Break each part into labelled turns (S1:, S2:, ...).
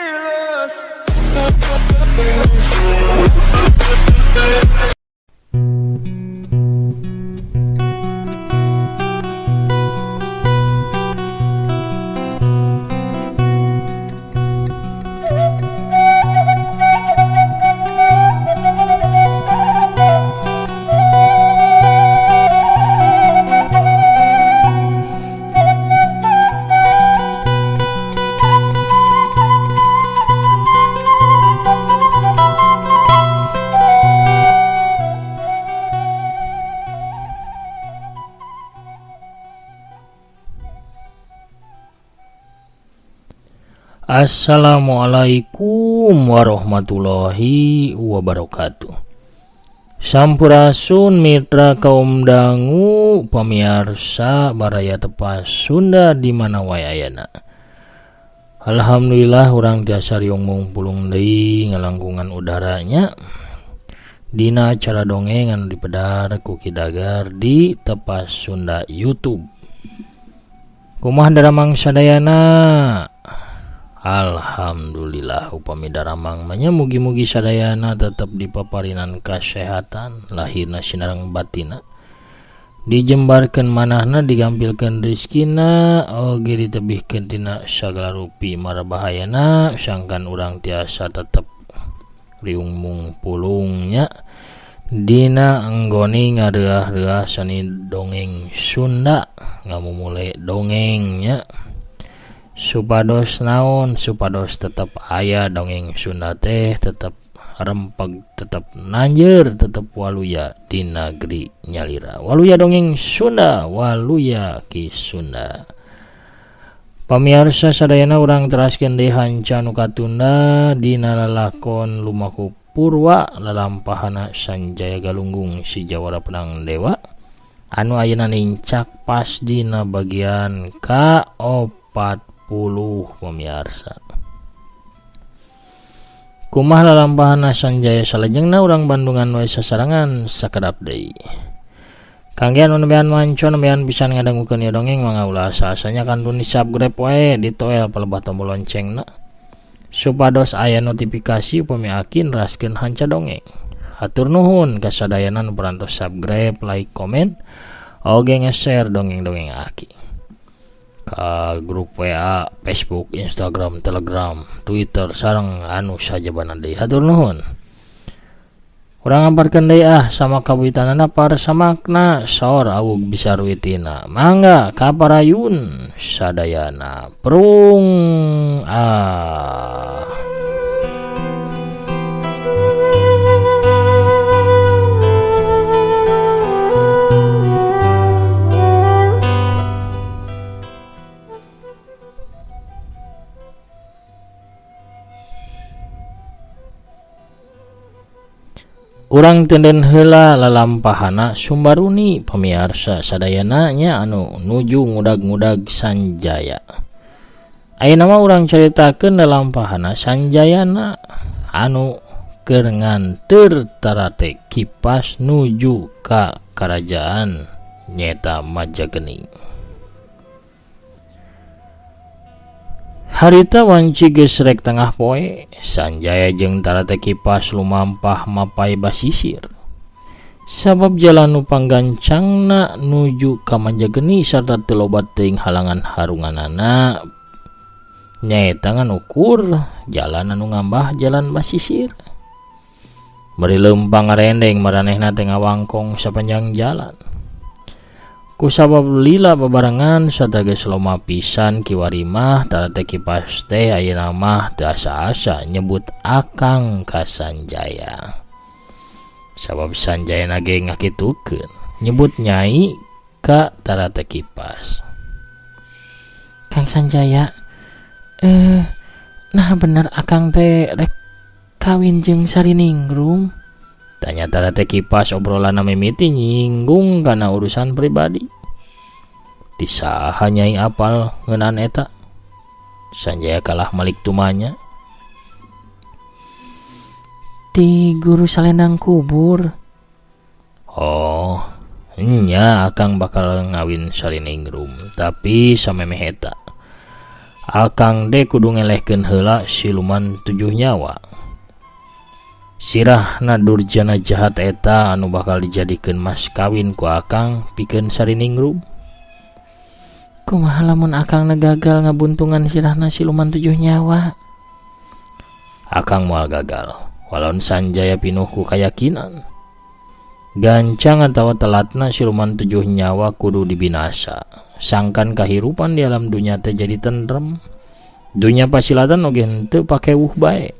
S1: Fearless.
S2: Assalamualaikum warahmatullahi wabarakatuh. Sampurasun mitra kaum dangu pamiarsa baraya tepas Sunda di mana wae ayana. Alhamdulillah urang tiasa riung mungpulung deui ngalangkungan udaranya dina acara dongeng anu dipedar ku Ki Dagar di Tepas Sunda YouTube. Kumaha daramang sadayana? Alhamdulillah upami daramang mah nya mugi-mugi sadayana tetep dipaparinan kasehatan lahirna sinareng batina, dijembarkeun manahna, digampilkeun rezekina, oge ditebihkeun tina sagala rupi marbahayana, sangkan urang tiasa tetep riung mungpulungnya dina anggone ngareuah-reuah sani dongeng Sunda ngamumule dongengnya. Supados naon, supados tetep aya dongeng Sunda teh, tetep rempeg, tetep nanjeur, tetep waluya di negeri nyalira. Waluya dongeng Sunda, waluya Ki Sunda. Pamiarsa sadayana urang teraskeun deui hanca nu katunda dina lalakon lumaku Purwa lalampahana Sanjaya Galunggung si Jawara Pedang Dewa anu ayeuna nincak pas dina bagian ka-40 pemirsa. Kumaha lalampahana Sanjaya salajengna urang Bandungan wae sasarangan sakedap deui. Kangge anu nembean manco nembean pisan ngadangukeun ieu dongeng mangga ulah asa-asanya kantun di subscribe wae ditoel palebah tombol loncengna supados aya notifikasi upami akin raskeun hanca dongeng. Hatur nuhun kasadayana nu parantos subscribe, like, komen, oge nge-share dongeng-dongeng aki ka grup WA, Facebook, Instagram, Telegram, Twitter sareng anu sajabana deui. Hatur nuhun. Urang amparkeun deui ah sama kawitanana parsamakna saur awug bisa ruitina. Mangga kaparayun sadayana. Prung ah. Urang tenden heula lalampahana Sumbaruni pamiarsa sadayana nya anu nuju ngudag-ngudag Sanjaya. Ayeuna mah urang caritakeun lalampahana Sanjayana anu keur nganteur tarate kipas nuju ka karajaan nyeta Majagening. Harita wanci geus rek tengah poe, Sanjaya jeung tarate kipas lumampah mapai basisir. Sabab jalan nu panggancangna nuju ka Majageni sarta teu loba teuing halangan harunganana nyaeta ngan ukur jalan anu ngambah jalan basisir. Bari leumpang ngarendeng maranehna teh ngawangkong sapanjang jalan. Kusabab lila babarengan sarta geus loma pisan kiwari mah tarate kipas teh ayeuna mah teu asa-asa nyebut akang ka Sanjaya. Sabab Sanjaya na ge ngakitukeun nyebut nyai ka tarate kipas. Kang Sanjaya, nah bener akang teh rek kawin jeung Sariningrum? Tanya tarate kipas obrolan mimiti nyinggung kana urusan pribadi. Di saha nyai apal ngeunaan eta? Sanjaya kalah malik tumanya. Ti guru Salendang kubur. Oh, nya akang bakal ngawin Sariningrum, tapi samemeh eta. Akang de kudu ngelehkeun heula siluman tujuh nyawa. Sirahna durjana jahat eta anu bakal dijadikeun mas kawin ku akang pikeun sariningrum. Kumaha lamun akang gagal ngabuntungan sirahna siluman tujuh nyawa? Akang moal gagal, walaun Sanjaya pinuh ku kayakinan. Gancang atawa telatna siluman tujuh nyawa kudu dibinasa. Sangkan kahirupan di alam dunya teh jadi tentrem. Dunya pasilatan oge henteu pakewuh bae.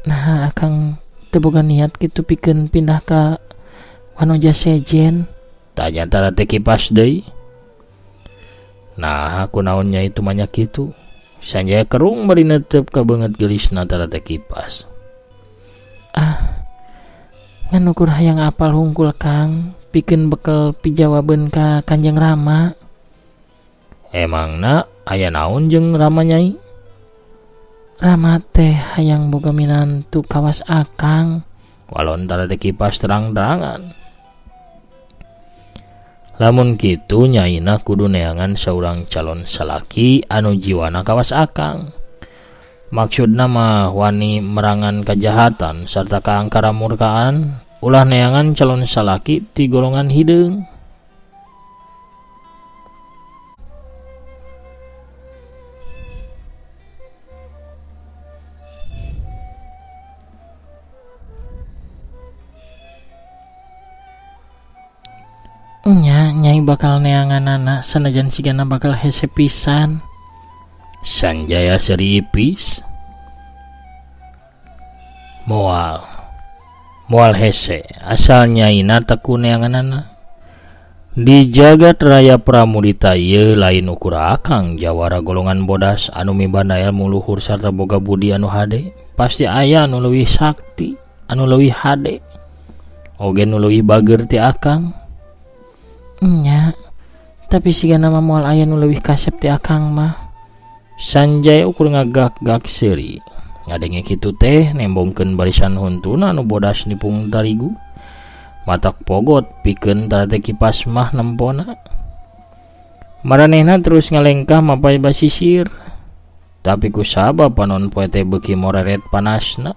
S2: Nah, akang teu boga niat kitu pikeun pindah ka Wanoja sejen. Tanya Tarate Kipas deui. Nah, kunaon nya itu manya kitu. Sanjaya kerung bari netep ka beungeut geulisna Tarate Kipas. Ah, ngan ukur hayang apal hungkul Kang, pikeun bekel pijawabeun ka Kanjeng Rama. Emangna aya naon jeung Rama nyai? Rama teh hayang boga minantu kawas akang. Walon Tarate Kipas terang-terangan. Lamun kitu nyaina kudu neangan saurang calon salaki anu jiwana kawas akang. Maksudna mah wani merangan kajahatan sarta kaangkara murkaan, ulah neangan calon salaki ti golongan hideung. Nya, nyai bakal neanganana sanajan sigana bakal hese pisan. Sanjaya seuri ipis. Moal. Moal hese, asal nyaina teku neanganana. Di jagat raya Pramudita ieu lain ukur akang jawara golongan bodas anu mibanda ilmu luhur sarta boga budi anu hade, pasti aya anu leuwih sakti, anu leuwih hade. Oge nu leuwih bager ti akang. Nya, tapi sigana mah moal aya nu leuwih kasep ti akang mah. Sanjaya ukur ngagak-gak seuri. Ngadenge kitu teh nembongkeun barisan huntuna anu bodas nipung tarigu. Matak pogot pikeun Tarate Kipas mah nempona. Maranehna terus ngalengkah mapay basisir. Tapi kusabab panon poe teh beuki moreret panasna.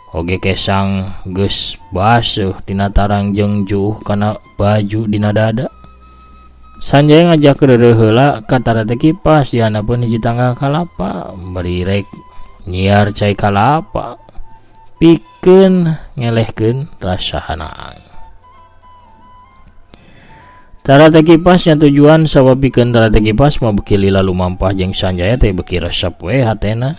S2: Oge kesang geus baseuh tina tarang jeung juh kana baju dina dada. Sanjaya ngajak reureuh heula ka Tarate Kipas di handapeun hiji tanggal kalapa, bari rek nyiar cai kalapa pikeun ngelehkeun rasa hanang. Tarate Kipas nya tujuan sabab pikeun Tarate Kipas mah beuki lila lumampah jeung Sanjaya teh beuki resep we hatena.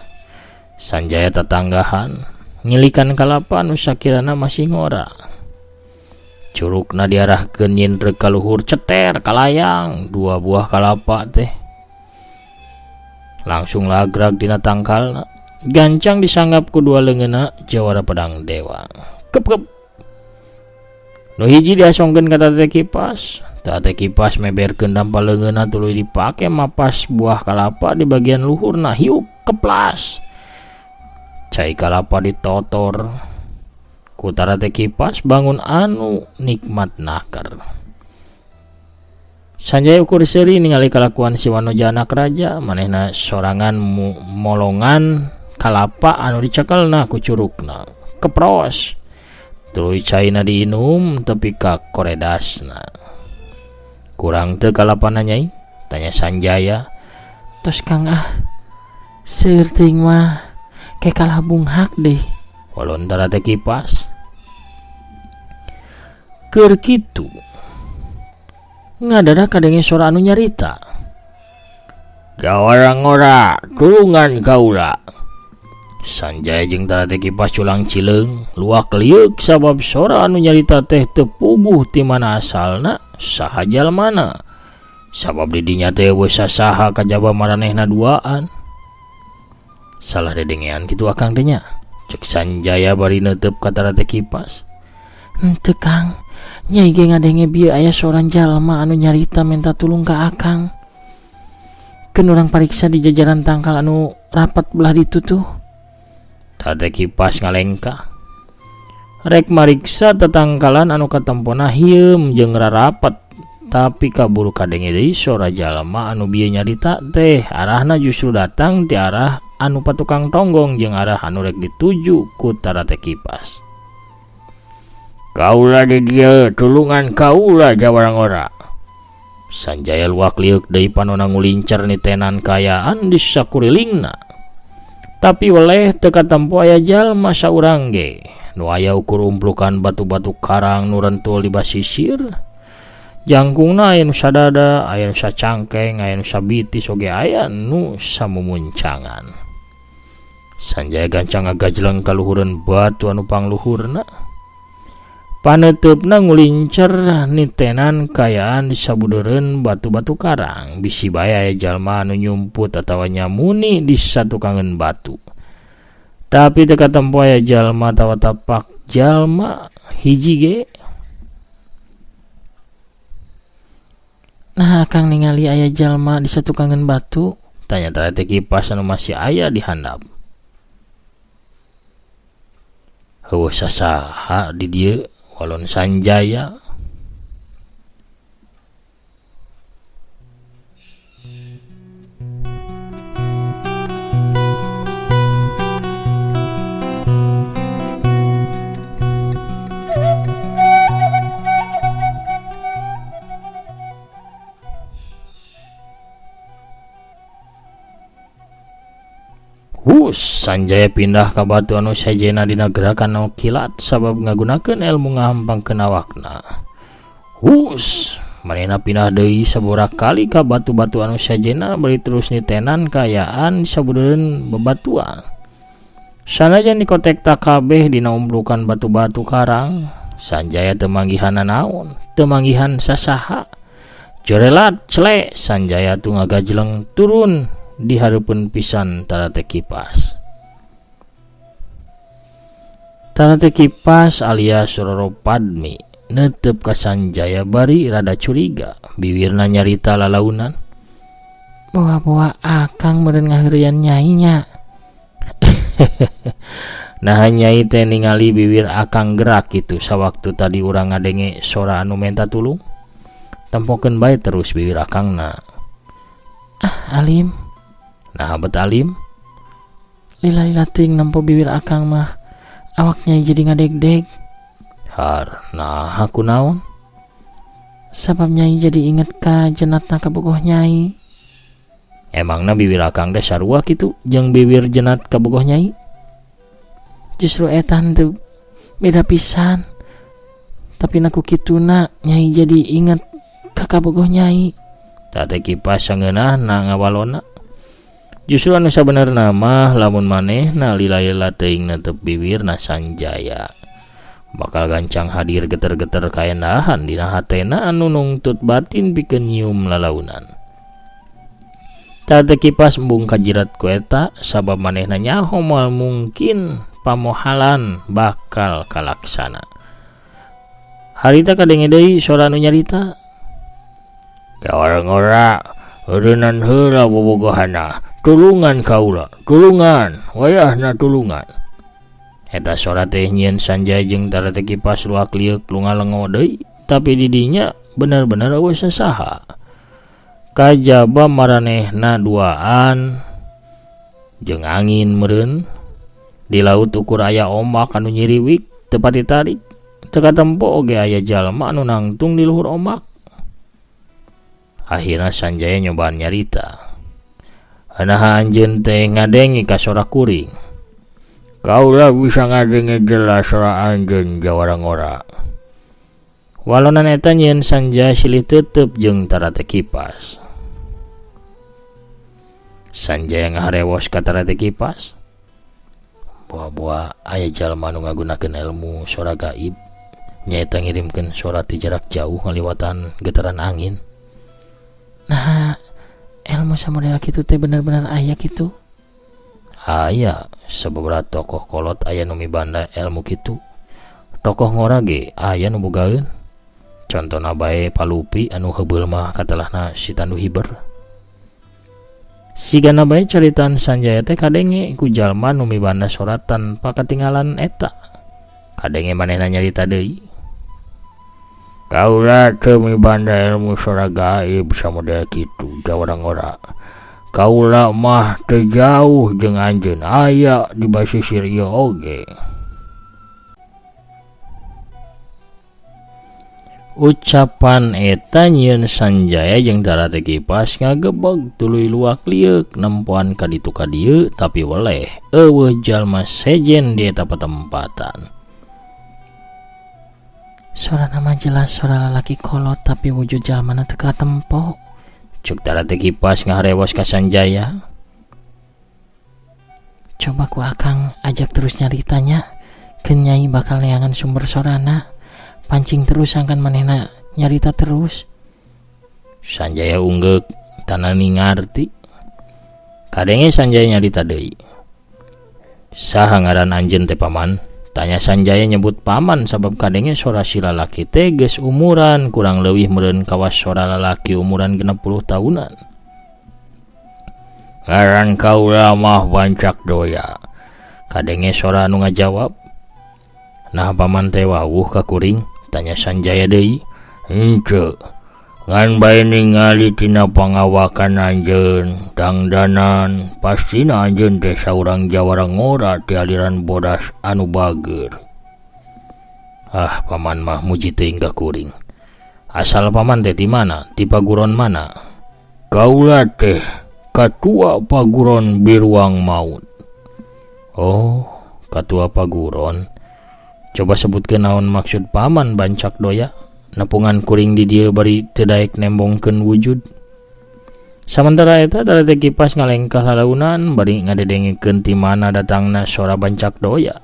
S2: Sanjaya tatanggahan ngilikan kalapa nu sakirana masih ngora. Curugna diarahkeun nyintrek ka luhur ceter kalayang dua buah kalapa teh. Langsung lagrag dina tangkalna. Gancang disanggap ku dua leungeunna jawara pedang dewa. Kep kep. Nu hiji diasongkeun ka Tarate Kipas. Tarate Kipas meberkeun dampa leungeunna tuluy dipake mapas buah kalapa di bagian luhurna hiuk keplas. Cai kalapa ditotor ku Tarate Kipas bangun anu nikmat naker. Sanjaya ukur seuri ningali kalakuan si Wanoja anak raja, manehna sorangan molongan kalapa anu dicekelna ku curugna. Kepros. Tuluy caina diinum tepi ka koredasna. Kurang teu kalapana nyai? Tanya Sanjaya. Tos Kang ah. Seueur teuing mah ke kalah bunghak deh. Walon Tarate Kipas. Keur kitu ngadada kadenge sora anu nyarita. Jawara ngora tulungan kaula. Sanjaya jeung Tarate Kipas culang cileung, luak lieuk sabab sora anu nyarita teh teu puguh ti mana asalna, saha jalmana. Sabab di dinya teh eueuh sasaha kajaba maranehna duaan. Salah dedengean kitu akang teh nya. Cek Sanjaya bari neuteub ka Tarate Kipas. Henteu Kang, nyai ge ngadenge bieu aya soran jalma anu nyarita minta tulung ka akang. Keun urang pariksa di jajaran tangkal anu rapat belah ditu tuh. Tarate Kipas ngalengkah. Rek mariksa tetangkalan anu katempona hieum jeung rarapat. tapi kaburu kadenge deui sora jalma anu bieu nyarita teh arahna justru datang ti arah anu patukang tonggong jeung arah anu rek dituju ku Tarate Kipas. Kaula di dieu tulungan kaula jawara ngora. Sanjaya luak liuk deui panona ngulincer nitenan kaayaan di sakurilingna. Tapi weleh teu katempo aya jalma saurang ge nu aya ukur umplukan batu-batu karang nu rentul di basisir. Jangkungna aya nu sadada, aya nu sacangkeng, aya nu sabitis oge aya nu samumuncangan. Sanjaya gancang ngagajleng ka luhureun batu anu pangluhurna. Paneuteup-na ngulincer nitenan kaayaan di sabudeureun batu-batu karang. Bisi bae aya jalma anu nyumput atawa nyamuni di satukangeun batu. Tapi teu katempo aya jalma atawa tapak jalma hiji ge. Nah, Kang ningali aya jalma di satukangeun batu? Tanya Tarate Kipas anu masih aya di handap. Heueuh sasaha di dieu walon Sanjaya. Hus, Sanjaya pindah ka batu anu sajena dina gerakan anu kilat sabab ngagunakeun ilmu ngahampangkeun awakna. Hus, manehna pindah deui sabaraha kali ka batu-batu anu sajena bari terus nitenan kaayaan sabudeureun bebatuan. Sanajan dikotekta kabeh dina umplukan batu-batu karang, Sanjaya teu manggihan naon, teu manggihan sasaha. Jorelat cele, Sanjaya tu ngagajleng turun di hareupeun pisan Tarate Kipas. Tarate Kipas alias Roro Padmi netep ka Sanjaya bari rada curiga, biwirna nyarita lalaunan. Bawa-bawa akang meureun ngaheureuyan nyai nya. Nah nyai teh ningali bibir akang gerak kitu sawaktu tadi urang ngadenge sora anu menta tulung. Tempokeun bae terus bibir akangna. Ah, alim. Nah, bet alim. Lila-lila teuing nempo bibir akang mah. Awaknya jadi ngadeg-deg. Har, nah aku naon? Sabab nyai jadi inget ka jenatna kabogoh nyai. Emangna bibir akang teh sarua kitu jeung bibir jenat kabogoh nyai? Justru eta henteu beda pisan. Tapi naku kituna nyai jadi inget ka kabogoh nyai. Tate Kipas sangeunahna ngawalona. Justru anu sabenerna mah lamun manehna lila-lila teuing netep bibirna Sanjaya bakal gancang hadir geter-geter kaendahan dina hatena anu nungtut batin pikeun nyium lalaunan. Tate Kipas embung kajirat ku eta sabab manehna nyaho moal mungkin pamohalan bakal kalaksana. Harita kadenge deui sora anu nyarita. Jawara ngora eureunnan heula bobogohana. Tulungan kaula, tulungan, wayahna tulungan. Eta sora teh nyieun Sanjaya jeung Tarate Kipas luak lieuk lungalengo deui, tapi di dinya bener-bener eueuh sasaha. Kajaba maranehna duaan jeung angin meureun di laut ukur aya ombak anu nyiriwik teu pati tarik, teu katempo oge aya jalma anu nangtung di luhur ombak. Akhirna Sanjaya nyobaan nyarita. Anaha anjeun teh ngadengi ka sora kuring. Kaula bisa ngadengi jelas sora anjeun jawara ngora. Walonan eta nyieun Sanjaya silih tetep jeung Tarate Kipas. Sanjaya ngaharewos ka Tarate Kipas. Boa-boa aya jalma anu ngagunakeun ilmu sora gaib, nyaeta ngirimkeun sora ti jarak jauh ngaliwatan getaran angin. Nah, ilmu samodel kitu teh bener-bener aya kitu. Aya, sababaraha tokoh kolot aya nu mibanda ilmu kitu. Tokoh ngora ge aya nu bogaeun. Contona bae Palupi anu heubeul mah katelahna si Tandu Hiber. Sigana bae caritaan Sanjaya teh kadenge ku jalma nu mibanda sora tanpa katinggalan eta. Kadenge manehna nyarita deui. Kaula teu mibanda ilmu sora gaib samodel kitu jawara ngora. Kaula mah teu jauh jeung anjeun aya di basisir ieu oge. Ucapan eta nyieun Sanjaya jeung Tarate Kipas ngagebeg tuluy luak lieuk nempoan ka ditu ka dieu tapi weleh eueuh jalma sejen di eta patempatan. Suara nama jelas suara lalaki kolot tapi wujud jalmana teu katempo. Cuk Tarate Kipas ngaharewos ka Sanjaya. Coba ku akang ajak terus nyaritanya, keun nyai bakal neangan sumber sorana. Pancing terus sangkan manehna nyarita terus. Sanjaya unggeuk tanani ngarti. Kadenge Sanjaya nyarita deui. Saha ngaran anjeun teh paman? Tanya Sanjaya nyebut paman sabab kadenge sora si lalaki teh geus umuran kurang leuwih meureun kawas sora lalaki umuran 60 tahunan. Ngaran kaula mah Bancak Doya. Kadenge sora anu ngajawab. Nah paman teh wawuh ka kuring? Tanya Sanjaya deui. Henteu. Ngan bae ningali tina pangawakan anjeun, dangdanan, pastina anjeun teh saurang jawara ngora ti aliran bodas anu bager. Ah, paman mah muji teuing ka kuring. Asal paman teh ti mana? Ti paguron mana? Kaula teh katua paguron Biruang Maut. Oh, katua paguron. Coba sebutkeun naon maksud paman Bancak Doya. Nepungan kuring di dieu bari teu daek nembongkeun wujud. Samantara eta Tarate Kipas ngalengkah lalaunan bari ngadedengekeun ti mana datangna sora Bancak Doya.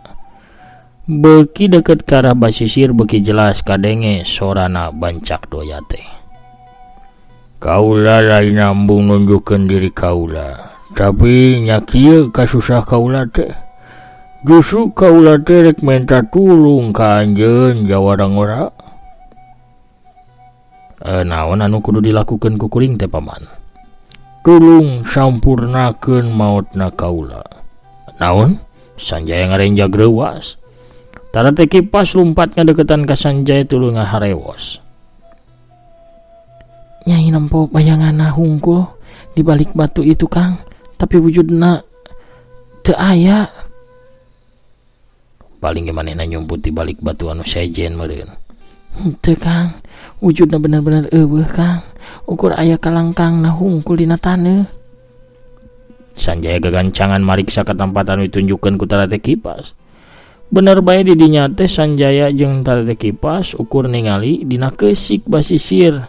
S2: Beuki deukeut ka arah basisir beuki jelas kadenge sorana Bancak Doya teh. Kaula lain embung nunjukkeun diri kaula, tapi nya kieu kasusah kaula teh. Justru kaula teh rek menta tulung ka anjeun jawara ngora. Naon anu kudu dilakukeun ku kuring teh paman? Tulung sampurnakeun maotna kaula. Naon? Sanjaya ngarenjag reuwas. Tarate Kipas lumpat ngadeukeutan ka Sanjaya tuluy ngaharewos. Nyai nempo bayanganna hungkul di balik batu itu Kang, tapi wujudna teu aya. Paling ge manehna nyumput di balik batu anu sejen meureun. Henteu Kang, wujudna bener-bener eueuh Kang. Ukur aya kalangkangna hungkul dina taneuh. Sanjaya gagancangan mariksa ka tempat anu ditunjukkeun ku Tarate Kipas. Bener bae di dinya teh Sanjaya jeung Tarate Kipas ukur ningali dina keusik basisir.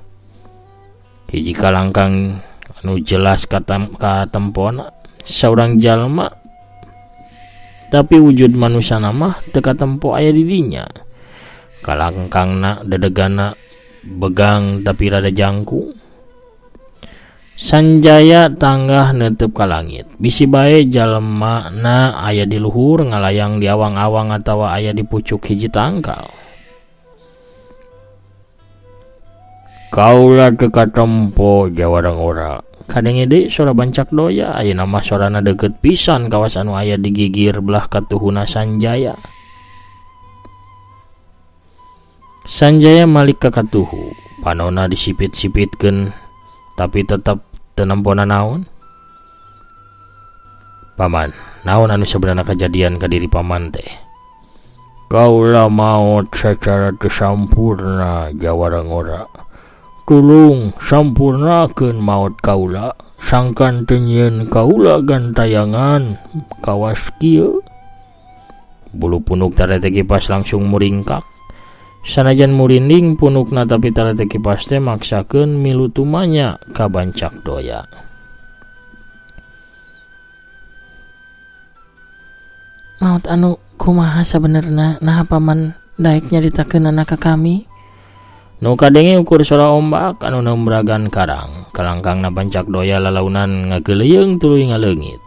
S2: Hiji kalangkang anu jelas katempona saurang jalma tapi wujud manusana mah teu katempo aya di dinya. Kalangkangna dedegana begang tapi rada jangkung. Sanjaya tanggah neuteub ka langit. Bisi bae jalmana aya di luhur ngalayang di awang-awang atawa aya di pucuk hiji tangkal. Kaula teu katempo jawara ngora. Kadenge deui sora Bancak Doya ayeuna mah sorana deukeut pisan kawas anu aya di gigir belah katuhuna Sanjaya. Sanjaya malik ka katuhu, panona disipit-sipitkeun tapi tetep teu nempona naon. Paman, naon anu sebenarna kajadian ka diri paman teh? Kaula maot sacara teu sampurna jawara ngora. Tulung sampurnakeun maot kaula, sangkan teu nyieun kaula gantayangan kawas kieu. Bulu punuk Tarate Kipas langsung muringkak. Sanajan murinding punukna tapi Tarate Kipas teh maksakeun milu tumanya ka Bancak Doya. Maot anu kumaha sabenerna naha paman daek nyaritakeunana ka kami? Nu kadenge ukur sora ombak anu nembragan karang. Kalangkangna Bancak Doya lalaunan ngageleuyeung tuluy ngaleungit.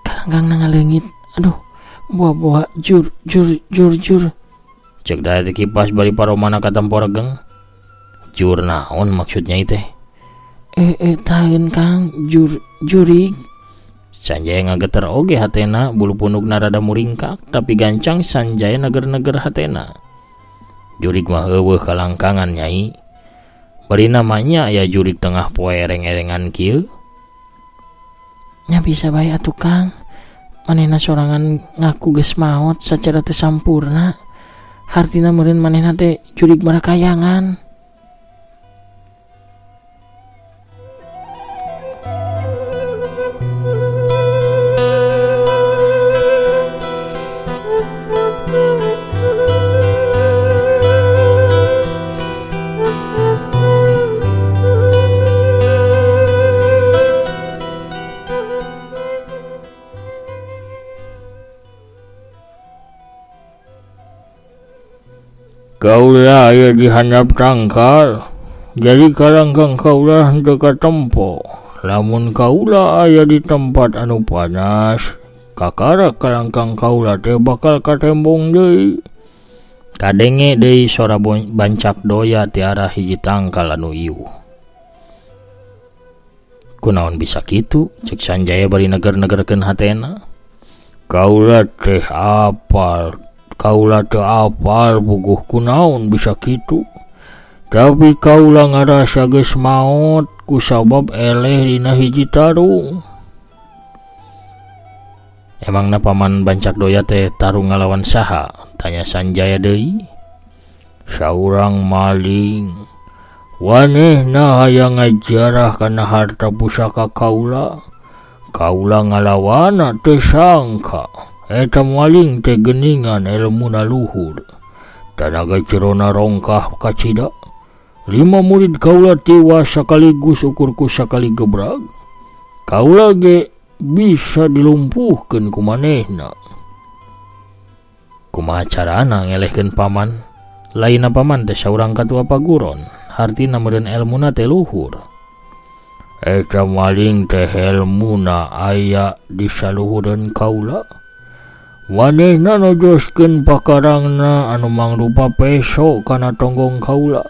S2: Kalangkangna ngaleungit. Aduh, buah-buah jur jur jur jur. Cek Tarate Kipas bari paromana katempo regeng. Jur naon maksudnya teh? Taeun Kang, jur jurig. Sanjaya ngageter oge hatena, bulu punukna rada muringkak, tapi gancang Sanjaya neger-neger hatena. Jurig mah eueuh kalangkangan Nyai. Bari namanya aya jurig tengah poe ereng-erengan kieu. Nya bisa bae atuh Kang. Manehna sorangan ngaku geus maot sacara teu sampurna. Hartina meureun manehna teh jurig marakayangan.
S1: Kaula aya di handap tangkal, jadi kalangkang kaula henteu katempo. Lamun kaula aya di tempat anu panas, kakara kalangkang kaula teh bakal katembong deui.
S2: Kadenge deui sora bancak doya ti arah hiji tangkal anu iuh. Kunaon bisa kitu? Cek Sanjaya bari neger-negerkeun hatena.
S1: Kaula teh apal. Kaula teu apal buguh kunaon bisa kitu. Tapi kaula ngarasa geus maot kusabab eleh dina hiji tarung.
S2: Emangna paman bancak doya teh tarung ngalawan saha? Tanya Sanjaya deui.
S1: Saurang maling. Wanehna hayang ngajarah kana harta pusaka kaula. Kaula ngalawana teu sangka. Eta maling teh geningan elmuna luhur. Tanaga jerona rongkah kacida. 5 murid kaula tiwas sakaligus ukurku sakali gebrag. Kaula ge bisa dilumpuhkeun ku manehna.
S2: Kumaha carana ngelehkeun paman? Lainna paman teh saurang katua paguron, hartina meureun elmuna teh luhur.
S1: Eta maling teh elmuna aya di saluhureun kaula. Manehna nojoskeun pakarangna anu mangrupa peso kana tonggong kaula.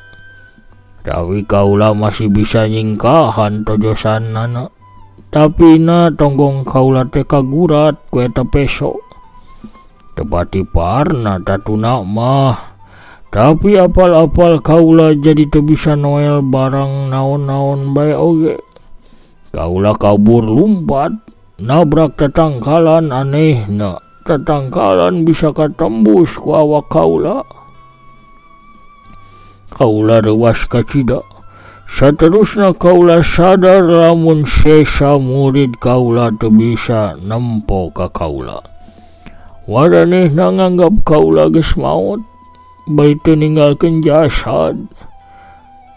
S1: Tapi kaula masih bisa nyingkahan tojosanana. Tapi na tonggong kaula teh kagurat ku eta peso. Tepati parna tatuna mah. Tapi apal-apal kaula jadi teu bisa noel barang naon-naon bae oge. Kaula kabur lumpat, nabrak tetangkalan anehna. Tetangkalan bisa katembus ku awak kaula. Kaula reuas kacida. Saterusna kaula sadar lamun sesa murid kaula teu bisa nempo ka kaula. Waranehna nganggap kaula geus maot, bari teu ninggalkeun jasad.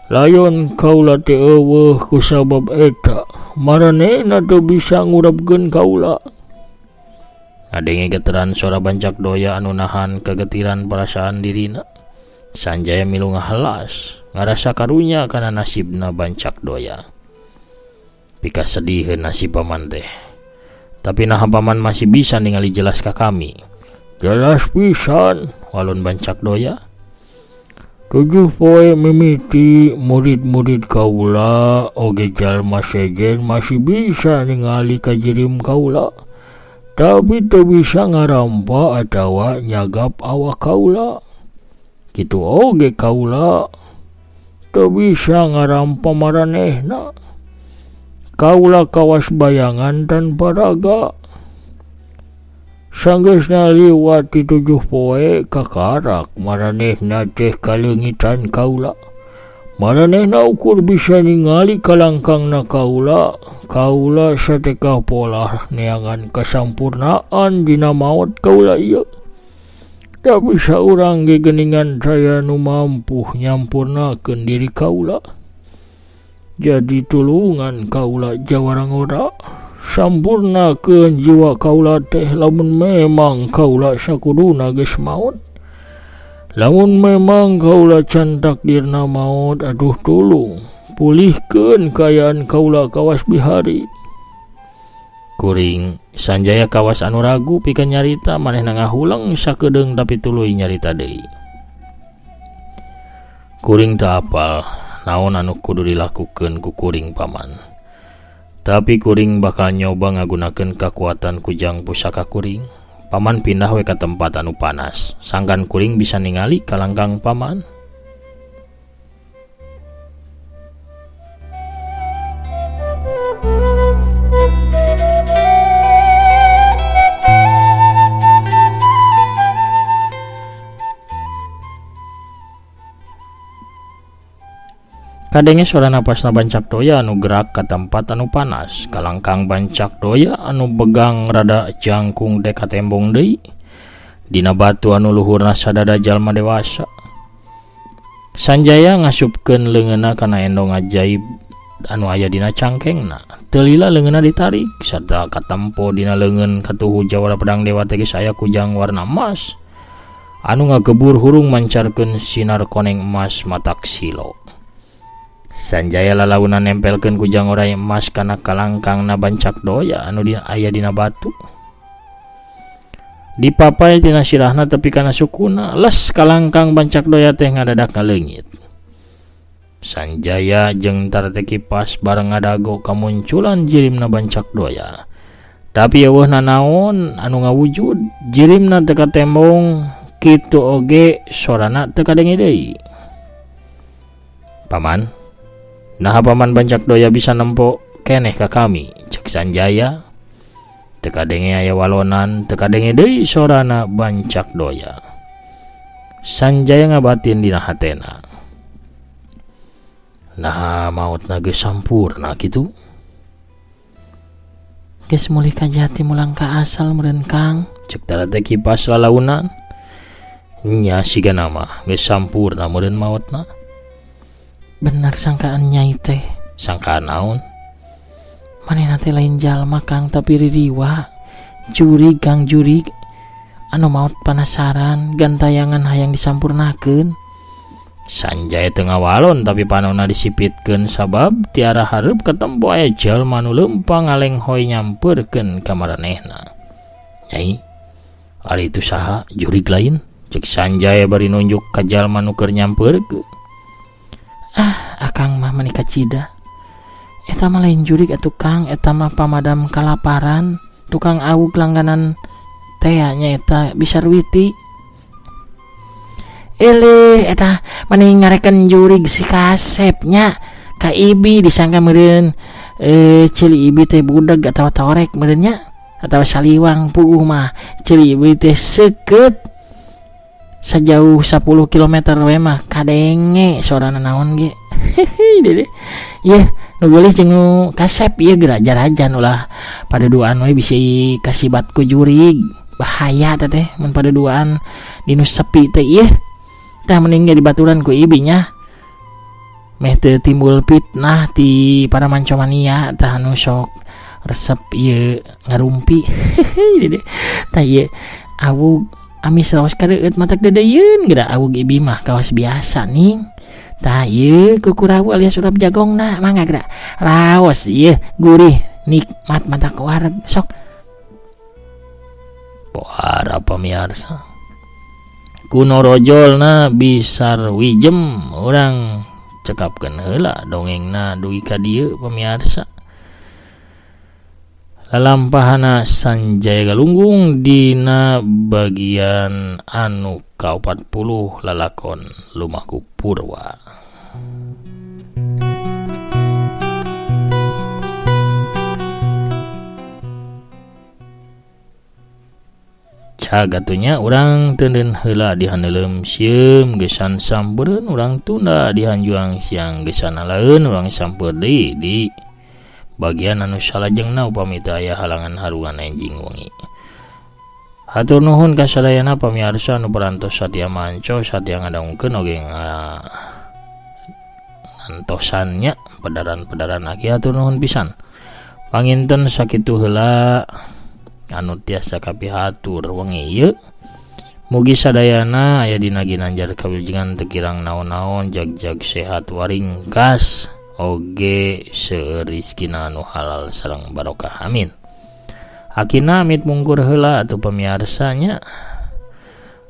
S1: Layon kaula teh eueuh kusabab eta, maranehna teu bisa ngurapkeun kaula.
S2: Ngadenge geteran suara bancak doya anu nahan kegetiran perasaan dirina. Sanjaya milu ngahelas, ngarasa karunya kana nasibna bancak doya. Pikasedih nasib paman teh. Tapi naha paman masih bisa ningali jelas ka kami.
S1: Jelas pisan,
S2: walun bancak doya.
S1: 7 poe mimiti murid-murid kaula oge jalma sejen masih bisa ningali kajirim kaula. Tapi teu bisa ngarampa atawa nyagap awak kaula. Kitu oge kaula teu bisa ngarampa maranehna. Kaula kawas bayangan tanpa raga. Sanggeusna liwat ti 7 poe kakarak maranehna teh kaleungitan kaula. Maranehna ukur bisa ningali kalangkangna kaula. Kaula satekah polah neangan kasampurnaan dina maot kaula ieu. Tapi saurang ge geuningan saya nu mampu nyampurnakeun diri kaula. Jadi tulungan kaula jawara ngora. Sampurnakeun jiwa kaula teh lamun memang kaula sakuduna geus maot. Lamun memang kaula can takdirna maot, aduh tulung pulihkeun kaayaan kaula kawas bihari.
S2: Kuring Sanjaya kawas anu ragu pikeun nyarita manehna ngahuleng sakedeung tapi tuluy nyarita deui. Kuring teu apal naon anu kudu dilakukeun ku kuring paman. Tapi kuring bakal nyoba ngagunakeun kakuatan kujang pusaka kuring. Paman pindah we ka tempat anu panas. Sangkan kuring bisa ningali kalangkang paman. Kadenge suara napasna Bancak Doya anu gerak ka tempat anu panas. Kalangkang Bancak Doya anu begang rada jangkung teh katembong deui dina batu anu luhurna sadada jalma dewasa. Sanjaya ngasupkeun leungeunna kana endong ajaib anu aya dina cangkengna. Teu lila leungeunna ditarik sarta katempo dina leungeun katuhu jawara pedang dewa teh geus aya kujang warna emas anu ngagebur hurung mancarkeun sinar koneng emas matak silo. Sanjaya lalaunan nempelkeun kujang orai emas kana kalangkangna Bancak Doya anu aya dina batu. Dipapai tina sirahna tepi kana sukuna, les kalangkang Bancak Doya teh ngadadak ngaleungit. Sanjaya jeung Tarate Kipas bareng ngadago kamunculan jirimna Bancak Doya. Tapi eueuh nanaon anu ngawujud, jirimna teu katembong, kitu oge sorana teu kadenge deui. Paman, naha paman Bancak Doya bisa nempo keneh ka kami, cek Sanjaya. Teu kadenge aya walonan, teu kadenge deui sorana Bancak Doya. Sanjaya ngabatin dina hatena. Naha mautna geus sampurna kitu? Geus mulih ka jati mulang ka asal meureun Kang, cek Tarate Kipas lalaunan. Nya sigana mah geus sampurna meureun mautna. Bener sangkaan nyai teh. Sangkaan naon? Manehna teh lain jalma Kang, tapi ririwa. Jurig Kang, jurig. Anu maot panasaran, gantayangan hayang disampurnakeun. Sanjaya teu ngawalon tapi panonna disipitkeun sabab tiara hareup katempo aya jalma nu leumpang ngalenghoy nyampeurkeun ka maranehna. Nyai, ari itu saha? Jurig lain? Cek Sanjaya bari nunjuk ka jalma nu keur nyampeurkeun. Ah, akang mah meni kacida. Eta mah lain jurig atuh Kang, eta mah pamadam kalaparan, tukang awug langganan tea nya eta bisa ruwiti. Eleh, eta meni ngareken jurig si kasep nya. Ka ibi disangka meureun ceuli ibi teh budeg atawa torek meureun nya, atawa saliwang puguh mah ceuli ibi teh seukeut. Sejauh 10 kilometer we mah kadenge sorana naon ge. Dede. Yeuh, nu geulis jeung nu kasep ieu geura jarajan ulah paduduaan we bisi kasibat ku jurig. Bahaya teh teh mun paduduaan di nu sepi teh ieu. Tah mending ge dibaturan ku ibi nya. Meh teu timbul fitnah ti para mancomania tah anu sok resep ieu ngarumpi. Dede. Tah ieu awug amis raos kareueut matak dedeyeun geura awug ibi mah kawas biasa ning. Tah ieu kukurawu alias urap jagongna mangga geura raos ieu gurih nikmat matak wareg sok. Pohara pamiarsa. Kuno rojolna bisar wijem urang cekapkeun heula dongengna dugi ka dieu pamiarsa. Lalampahana Sanjaya Galunggung dina bagian anu ka-40 lalakon Lumaku Purwa. Cagatunya urang teuneun heula dihaneuleum sieum gesan sampereun urang tunda dihanjuang siang gesan alaeun urang samper deui di bagian anu salajengna upami teu aya halangan harungan enjing wengi. Hatur nuhun ka sadayana pamiarsa anu parantos satia manco satia ngadangkeun oge ngantosannya pedaran-pedaran aki hatur nuhun pisan. Panginten sakitu heula anu tiasa kapihatur wengi ieu. Mugi sadayana aya dina ginanjar kawilujengan teu kirang naon-naon jag-jag sehat waringkas oge seueur rizkina anu halal sareng barokah amin. Akina amit mungkur heula atuh pamiarsa nya.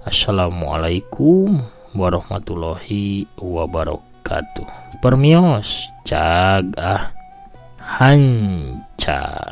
S2: Assalamualaikum warahmatullahi wabarakatuh. Permios cag ah hanca.